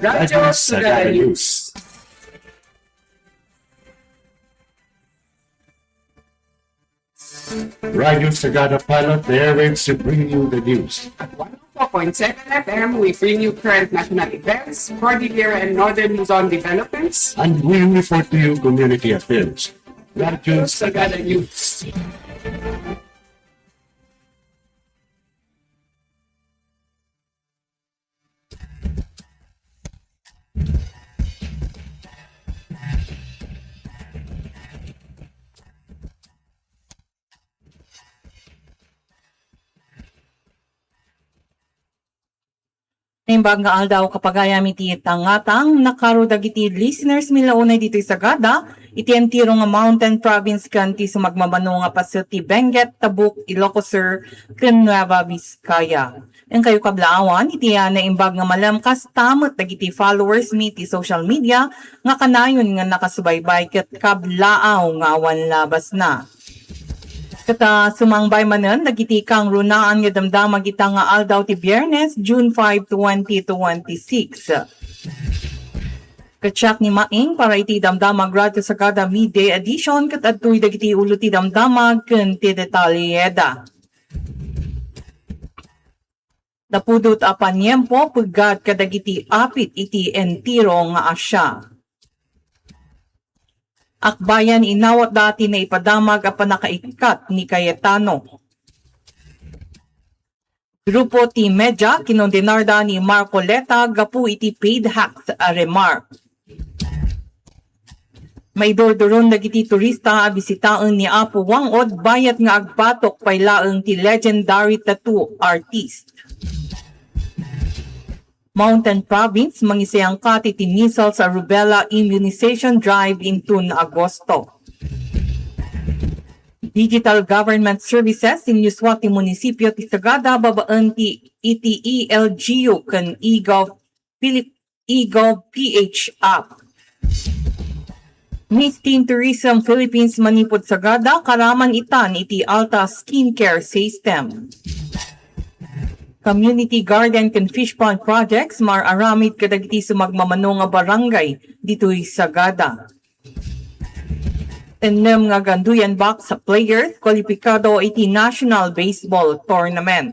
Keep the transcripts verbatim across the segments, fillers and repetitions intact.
Radyo Sagada News. Radio Sagada Pilot, the airwaves to bring you the news. At one oh four point seven F M, we bring you current national events, Cordillera and Northern Luzon developments. And we report to you community affairs. Radio Sagada News. Naimbag nga aldaw, kapagayam iti tangatang, nakaro dagiti listeners mi la unay ditoy Sagada, iti entero nga Mountain Province ken ti sumagmamano nga paset ti Benguet, Tabuk, Ilocos Sur, ken Nueva Vizcaya. Inkayo kablaawan, iti, ah, naimbag nga malem kasta met dagiti followers mi iti social media nga kanayon nga nakasubaybay ket kablaaw nga awan labasna. Ket, ah, sumangbay manen dagiti kangrunaan nga damdamag ita nga aldaw ti Biyernes, June five, twenty twenty-six. Ket siak ni Maing para iti Damdamag Radyo Sagada Midday Edition ket adtoy dagiti ulo ti damdamag ken ti detalyeda. Napudot a paniempo, peggat kadagiti apit iti entero nga Asia. Akbayan, inawatda ti naipadamag a pannakaikkat ni Cayetano. Grupo ti media, kinondenarda ni Marcoleta gapu iti paid hacks a remark. Maidurduron dagiti turista a bisitaen ni Apo Whang-Od bayat nga agbatok pay laeng ti legendary tattoo artist. Mountain Province, mangisayangkat iti measles a rubella immunization drive inton Agosto. Digital government services, sinyuswa ti munisipio ti Sagada babaen ti iti E L G U ken eGov Philip eGov P H app. Miss Teen Tourism Philippines manipud Sagada, karaman itan iti Alta Skincare System. Community Garden ken Fish Pond Projects, mar-aramid kadagiti sumagmamano nga barangay ditoy Sagada. Ennem nga Ganduyan Box players, kwalipikado iti National Baseball Tournament.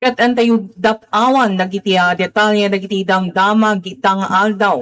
Ket intayo dap-awan dagiti, ah, detalye dagiti damdamag ita nga aldaw.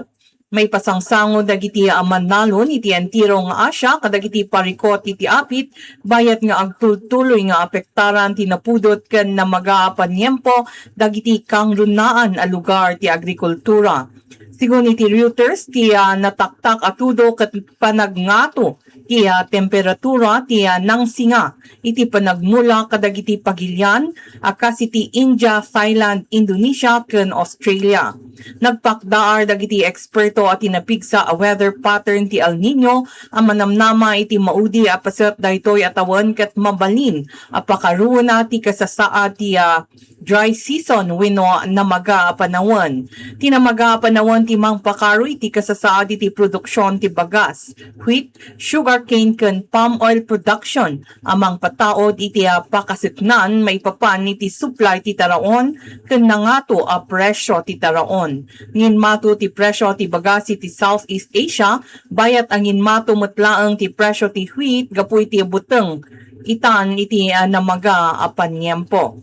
Maipasangsango dagiti, ah, mannalon iti entero nga Asia kadagiti parikut iti apit, bayat nga agtultuloy nga apektaran ti napudot ken namaga a paniempo dagiti kangrunaan a lugar ti agrikultura. Sigun iti Reuters, ti, ah, nataktak a tudo ket panagngato ti, ah, temperatura ti, ah, nangsinga iti panagmula kadagiti pagilian a kas iti India, Thailand, Indonesia, ken Australia. Nagpakdaar dagiti eksperto a ti napigsa a weather pattern ti El Niño a manamnama iti maudi a paset daytoy a tawen ket mabalin a pakaruena ti kasasaad ti, ah, dry season wenno namaga a panawen. Ti namaga a panawen ti mangpakaro iti kasasaad iti produksion ti bagas, wheat, sugarcane ken palm oil production a mangpataud iti, ah, pakaseknan maipapan iti supply ti taraon ken nangato a presio ti taraon. Nginmato ti presio ti bagas iti Southeast Asia, bayat a nginmato met laeng ti presio ti wheat gapu iti buteng itan iti, ah, namaga a paniempo.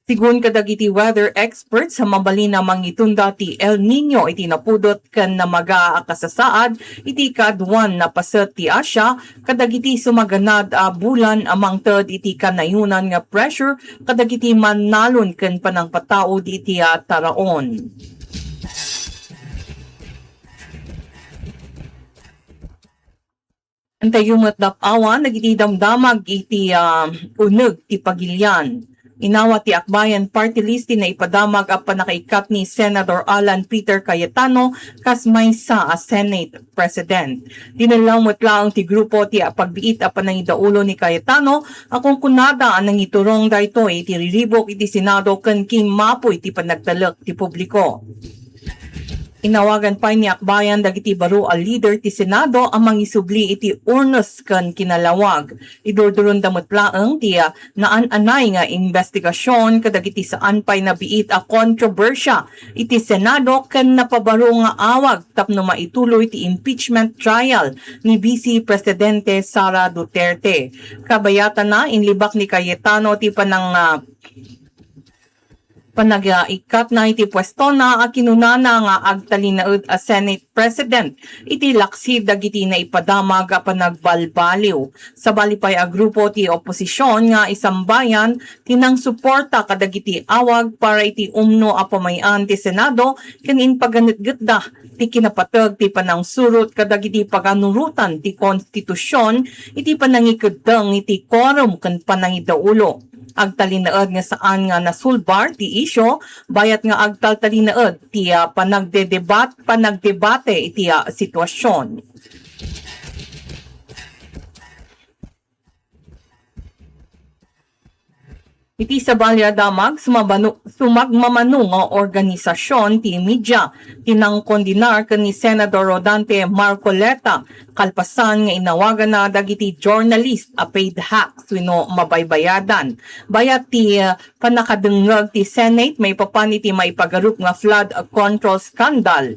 Sigun kadagiti weather experts, mabalin a mangitunda ti El Niño iti napudot ken namaga a kasasaad iti kaaduan a paset ti Asia kadagiti sumaganad a bulan a mangted iti kanayonan nga pressure kadagiti mannalon ken panangpataud iti, ah, taraon. Intayo met dap-awan dagiti damdamag iti, ah, uneg ti pagilian. Inawat ti Akbayan Party List ti naipadamag a pannakaikkat ni Senador Alan Peter Cayetano kas maysa a Senate President. Dinellaw met laeng ti grupo ti pagbiit a panangidaulo ni Cayetano a kunkunada a nangiturong daytoy iti riribuk iti Senado ken kimmapoy ti panagtalek ti publiko. Inawagan pay ni Akbayan dagiti baro a leader ti Senado a mangisubli iti urnos ken kinalawag. Idurdurenda met laeng ti, ah, naan-anay nga imbestigasyon kadagiti saan pay nabiit a kontrobersia iti Senado ken napabaro nga awag tapno maituloy ti impeachment trial ni Vice Presidente Sara Duterte. Kabayatanna, inlibak ni Cayetano ti panang-, ah, panagaikkatna iti puestona a kinunana nga agtalinaed a Senate President iti laksid dagiti naipadamag a panagbalbaliw. Sabali pay a grupo ti oposisyon nga isambayan ti nangsuporta kadagiti awag para iti umno a pamay-an ti Senado ken impaganetgetda ti kinapateg ti panangsurot kadagiti paganurotan ti konstitusyon iti panangikeddeng iti quorum ken panangidaulo. Agtalinaed nga saan nga nasulbar ti isyu, bayat nga agtaltalinaed ti, ah, panagdedebat-, panagdebate iti, ah, sitwasyon. Iti sabali a damag, sumabano-, sumagmamano nga organisasyon ti media ti nangkondenar ken ni Senador Rodante Marcoleta kalpasan nga inawaganna dagiti journalist a paid hacks wenno mabaybayadan. Bayat ti, ah, pannakadengngeg ti Senate maipapan iti maipagarup nga flood control scandal.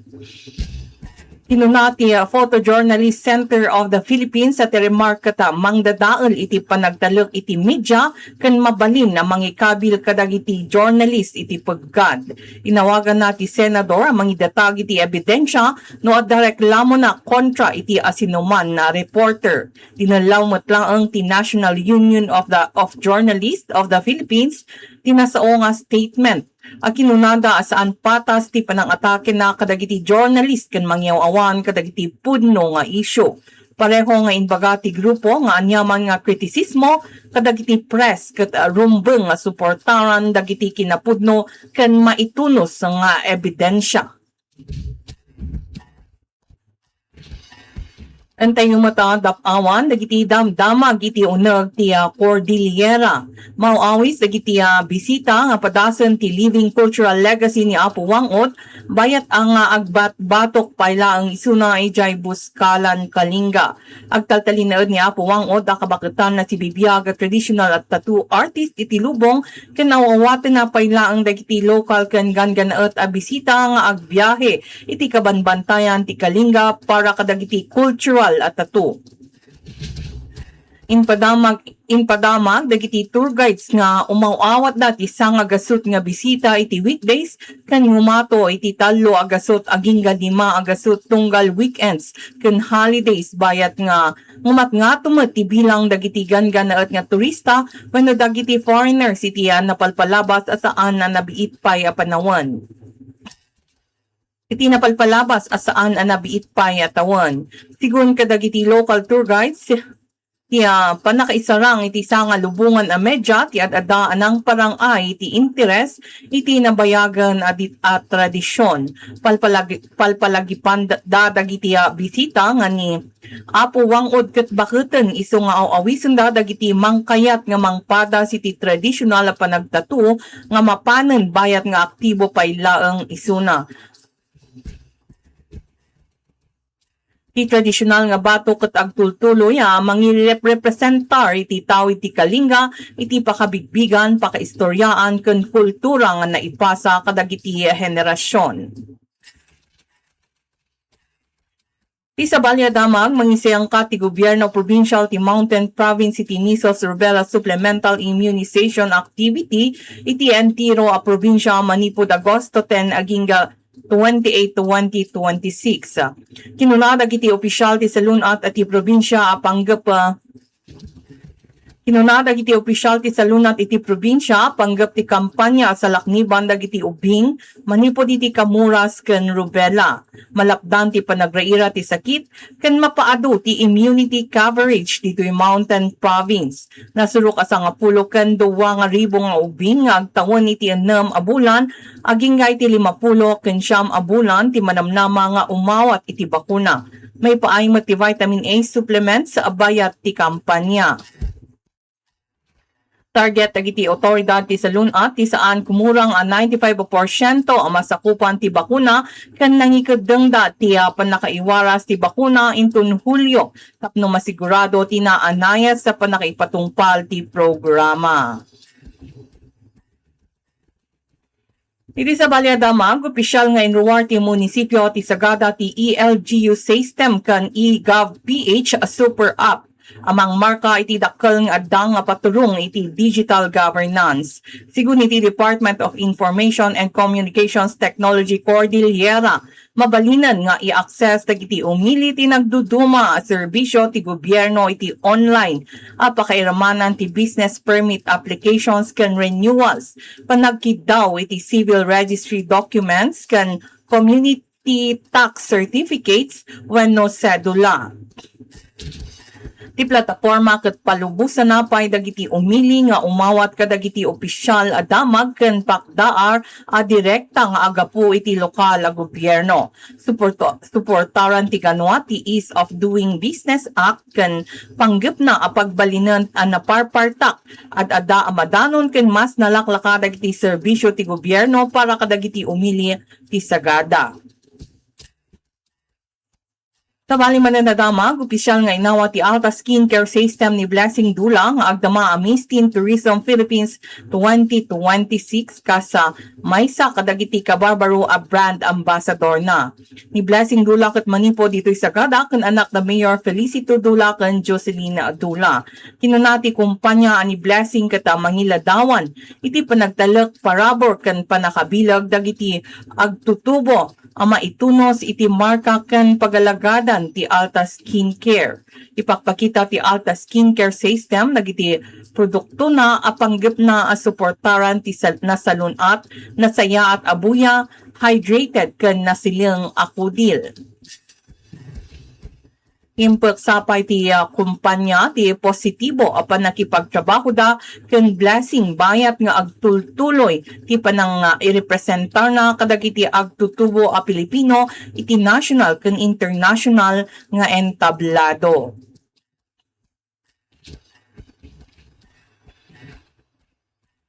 Kinuna ti, ah, Photojournalist Center of the Philippines a ti remark ket, ah, mangdadael iti panagtalek iti media ken mabalin a mangikabil kadagiti journalist iti peggad. Inawaganna ti senador a mangidatag iti ebidensia no adda reklamona kontra iti asinoman a reporter. Dinellaw met laeng ti National Union of the, of Journalists of the Philippines ti nasao nga statement a kinunada a saan patas ti panangatakena kadagiti journalist ken mangyaw-awan kadagiti pudno nga isyu. Pareho nga imbaga ti grupo nga aniaman nga kritisismo kadagiti press ket, ah, rumbeng nga suportaran dagiti kinapudno ken maitunos nga ebidensia. Entayo met a dap-awan dagiti damdamag iti uneg ti, ah, Cordillera. Maw-awis dagiti, ah, bisita nga padasen ti living cultural legacy ni Apo Wang Od, bayat a nga agbatbatok pay laeng isuna idiay Buskalan, Kalinga. Agtaltalinaed ni Apo Wang Od a kabaketan a sibibiag a traditional a tattoo artist iti lubong ken aw-awatenna pay laeng dagiti lokal ken ganggannaet a bisita nga agbiahe iti kabanbantayan ti Kalinga para kadagiti cultural a tattoo. Impadamag, impadamag dagiti tour guides nga umaw-awatda ti sanga gasut nga bisita iti weekdays ken ngumato iti tallo a gasut agingga lima a gasut tunggal weekends ken holidays, bayat nga ngumatngato met ti bilang dagiti ganggannaet nga turista wenno dagiti foreigners iti, ah, napalpalabas a saan a nabiit pay a panawen. Iti napalpalabas a saan a nabiit pay a tawen. Sigun kadagiti local tour guides, ti, ah, pannakaisarang iti sanga lubongan a media ti ad-adda a nangparang-ay iti interes iti nabayagen a di-, a tradisyon. Palpalagi-, palpalagipanda dagiti, ah, bisita nga ni Apo Wang Od ket baketen isu nga aw-awisenda dagiti mangkayat nga mangpadas iti tradisyonal a panagtattoo nga mapanen bayat nga aktibo pay laeng isuna. Ti tradisyonal nga batok ket agtultuloy a mangirepresentar iti tawid ti Kalinga iti pakabigbigan, pakaistoryaan, ken kultura nga naipasa kadagiti henerasyon. Ti sabali a damag, mangisayangka ti gobierno probinsial ti Mountain Province iti measles rubella supplemental immunization activity iti entero a probinsia manipud Agosto ten agingga twenty-eight, twenty twenty-six. Kinuna dagiti opisyal ti salun-at a ti probinsia a panggep, ah, Kinuna dagiti opisyal ti salun-at iti probinsia, panggep ti kampanya a salakniban dagiti ubing manipud iti kamuras ken rubella. Malapdan ti panagriira ti sakit ken mapaadu ti immunity coverage ditoy Mountain Province. Nasurok a sangapulo ken dua nga ribu nga ubing nga agtawen iti ennem a bulan, agingga iti limapulo ken siam a bulan ti manamnama nga umawat iti bakuna. Maipaay met ti vitamin A supplements a bayat ti kampanya. Target dagiti awtoridad ti salun-at ti saan kumurang a ninety-five porsyento a masakupan ti bakuna ken nangikeddengda ti, ah, pannakaiwaras ti bakuna inton Hulio tapno masigurado ti naanayas a pannakaipatungpal ti programa. Iti sabali a damag, opisyal nga inruar ti munisipio ti Sagada ti e-L G U system ken e-Gov P H super app a mangmarka iti dakkel nga adda nga paturong iti digital governance. Sigun iti Department of Information and Communications Technology Cordillera, mabalinen nga i-access dagiti umili ti nagduduma a serbisio ti gobierno iti online a pakairamanan ti business permit applications ken renewals, panagkiddaw iti civil registry documents ken community tax certificates wenno sedula. Ti plataporma ket palubosana pay dagiti umili nga umawat kadagiti opisyal a damag ken pakdaar a direkta nga agapu iti lokal a gobierno. Suporto-, suportaran ti ganwa ti Ease of Doing Business Act ken panggepna a pagbalinen a naparpartak, ad-adda a madanon ken mas nalaklaka dagiti serbisio ti gobierno para kadagiti umili ti Sagada. Sabali manen a damag, opisyal nga inawat ti Alta Skincare System ni Blessing Dula nga agdama a Miss Teen Tourism Philippines twenty twenty-six kas, ah, maysa kadagiti kabarbaro a brand ambassador na. Ni Blessing Dula ket manipud ditoy Sagada ken anak da Mayor Felicito Dula ken Jocelyn Dula. Kinuna ti kumpanya a ni Blessing ket, ah, mangiladawan iti panagtalek, parabur ken pannakabileg dagiti agtutubo a maitunos iti marka ken pagalagadan ti Alta Skincare. Ipakpakita ti Alta Skincare System dagiti produktona a panggepna a suportaran ti sal-, nasalun-at, nasayaat a buya, hydrated ken nasileng a kudil. Impeksa pay ti, ah, kumpanya ti positibo a pannakipagtrabahoda ken Blessing bayat nga agtultuloy ti panang, ah, irepresentarna kadagiti agtutubo a Pilipino iti national ken international nga entablado.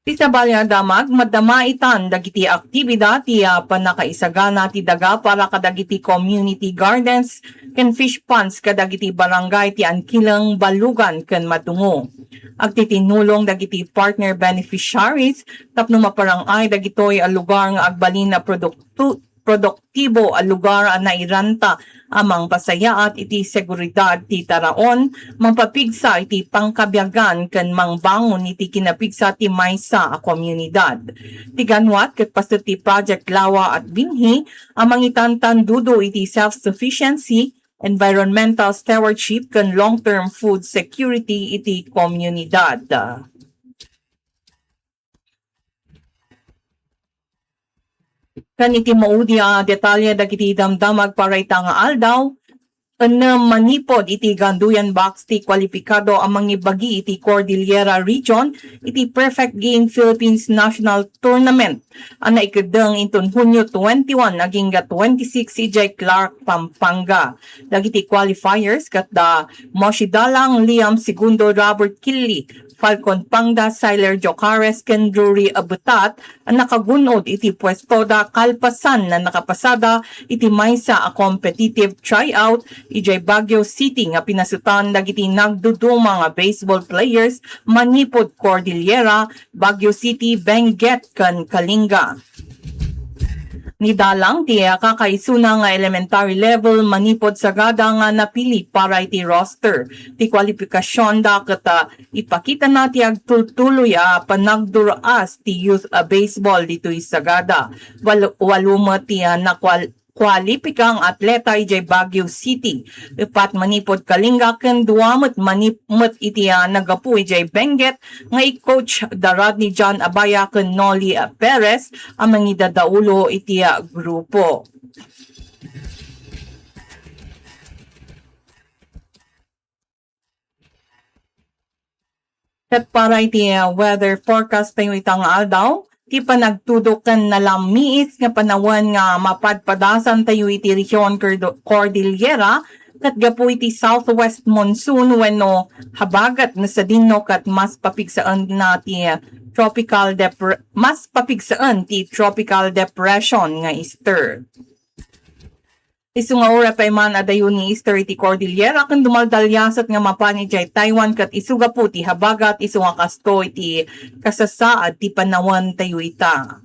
Ti sabali a damag, madama itan dagiti aktibidad ti, ah, pannakaisagana ti daga para kadagiti community gardens ken fish ponds kadagiti barangay ti Ankileng, Balugan ken Madungo. Agtitinulong dagiti partner beneficiaries tapno maparang-ay dagitoy a lugar nga agbalin a produkto-, produktibo a lugar a nairanta a mangpasayaat iti seguridad ti taraon, mangpapigsa iti pangkabiagan ken mangbangon iti kinapigsa ti maysa a komunidad. Ti ganwat ket paset ti Project Lawa at Binhi a mangitantandudo iti self-sufficiency, environmental stewardship ken long-term food security iti komunidad. Ken iti maudi a detalye dagiti damdamag para ita nga aldaw, ennem manipud iti Ganduyan Box ti kwalipikado a mangibagi iti Cordillera Region iti Perfect Game Philippines National Tournament a naikeddeng inton Hunyo twenty-one agingga twenty-six idiay Clark, Pampanga. Dagiti qualifiers ket da Moshi Dalang, Liam Segundo, Robert Killy, Falcon Pangda, Siler Jocares, ken Drury Abutat a nakagun-od iti puestoda kalpasan a nakapasada iti maysa a competitive tryout idiay Baguio City nga pinasetan dagiti nagduduma nga baseball players manipud Cordillera, Baguio City, Benguet, ken Kalinga. Ni Dalang ti kakaisuna nga elementary level manipud Sagada nga napili para iti roster. Ti kwalipikasionda ket, ah, ipakitana ti agtultuloy a panagdur-as ti youth, ah, baseball ditoy Sagada. Wal-, walo met ti, ah, nakwal-, kwalipika nga atleta idiay Baguio City. Upat manipud Kalinga ken dua met manip-, met iti, ah, naggapu idiay Benguet nga i-coach da Rodney John Abaya ken Noli, ah, Perez a mangidadaulo iti, ah, grupo. Ket para iti, ah, weather forecast tayo ita nga aldaw, ti panagtudok ken nalamiis nga panawen nga mapadpadasan tayo iti rehiyon Cordo-, Cordillera ket gapu iti southwest monsoon wenno habagat no sadino ket mas papigsaenna ti tropical depre-, mas papigsaen ti tropical depression nga Ester. Isu nga uray pay man adayo ni Ester iti Cordillera ken dumaldaliasat nga mapan idiay Taiwan ket isu gapu ti habagat isu nga kastoy ti kasasaad ti panawen tayo ita.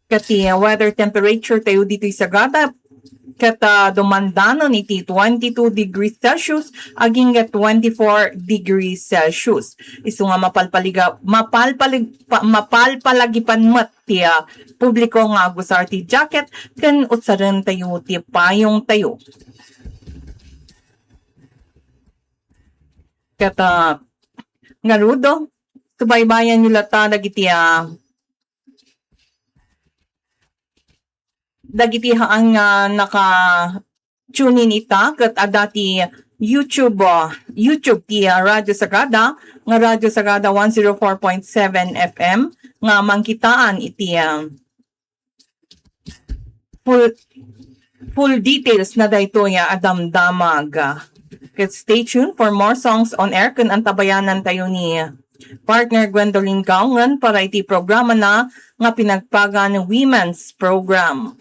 Ket ti weather temperature tayo ditoy Sagada ket, ah, dumandanon iti twenty-two degrees Celsius agingga twenty-four degrees Celsius. Isu nga mapalpaliga-, mapalpalig-, pa-, mapalpalagipan met ti, ah, publiko nga agusar ti jacket ken utsaren tayo ti payong tayo. Ket, ah, ngarud, subaybayan yo latta dagiti, ah, dagiti haan nga naka-tune in ita ket adda ti YouTube, ah, YouTube ti, ah, Radyo Sagada nga Radyo Sagada one zero four point seven F M nga mangkitaan iti, ah, full, full details na daytoy a damdamag. Ket stay tuned for more songs on air ken antabayanan tayo ni partner Gwendolyn Gaongen para iti programa na nga Pinagpagan Women's Program.